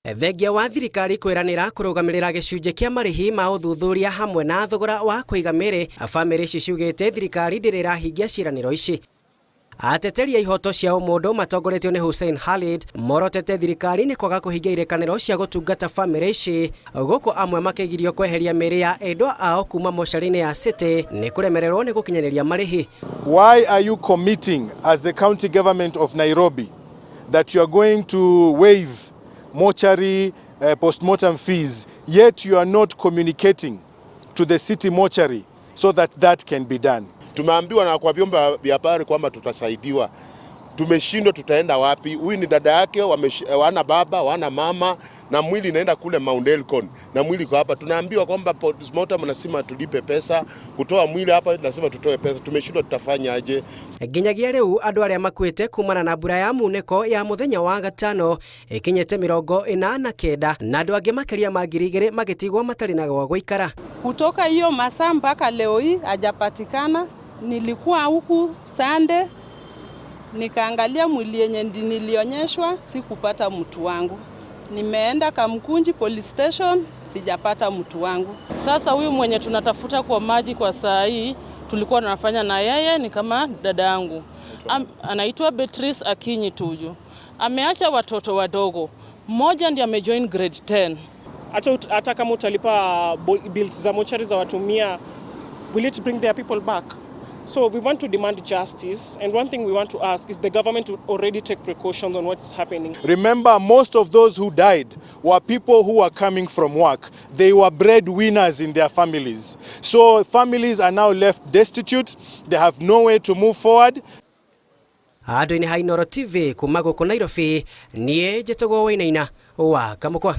Thengia wa thirikari kwĩranĩra kũrũgamĩrĩra gĩcunjĩ kĩa marĩhi ma ũthuthuria hamwe na thogora wa kũiga mĩĩrĩ, bamĩrĩ ici ciugĩte thirikari ndĩrĩ ĩrahingia ciĩranĩro ici. Ateteri a ihoto cia ũmũndũ matongoretio nĩ Hussein Khalid morotete thirikari nĩ kwaga kũhingia irĩkanĩro cia gũtungata bamĩrĩ ici, gũkũ amwe makĩgirio kweheria mĩĩrĩ ya endwa ao kuma mocarĩ-inĩ ya City nĩ kũremererwo nĩ gũkinyanĩria marĩhi. Why are you committing as the county government of Nairobi that you are going to waive mortuary postmortem fees, yet you are not communicating to the city mortuary so that that can be done? Tumeambiwa na kwa vyombo vya habari kwamba tutasaidiwa. Tumeshindwa, tutaenda wapi? Huyu ni dada yake, wana baba, wana mama, na mwili inaenda kule Mount Elgon na mwili kwa hapa. Tunaambiwa kwamba postmortem nasema tulipe pesa, kutoa mwili hapa nasema tutoe pesa. Tumeshindwa, tutafanya aje? Nginyagia rĩu andũ arĩa makuĩte kumana na mbura ya munĩko ya mũthenya wa gatano ĩkinyĩte 49 na andũ angĩ makĩria ma 2000 magĩtigwo matarĩ na gwa gũikara. Kutoka hiyo masaa mpaka leo hii hajapatikana. Nilikuwa huku Sunday nikaangalia mwili yenye nilionyeshwa, sikupata mtu wangu. Nimeenda Kamkunji police station, sijapata mtu wangu. Sasa huyu mwenye tunatafuta kwa maji kwa saa hii tulikuwa tunafanya na yeye ni kama dada yangu. Anaitwa Beatrice Akinyi Tuju. Ameacha watoto wadogo, mmoja ndiye amejoin grade 10. Hata kama utalipa bills za mochari za watu 100, will it bring their people back? So we want to demand justice, and one thing we want to ask is the government to already take precautions on what's happening. Remember, most of those who died were people who were coming from work. They were breadwinners in their families. So families are now left destitute. They have no way to move forward. Handũ-inĩ ha Inooro TV kuma gũkũ Nairobi, niĩ njĩtagwo Wainaina wa Kamũkwa.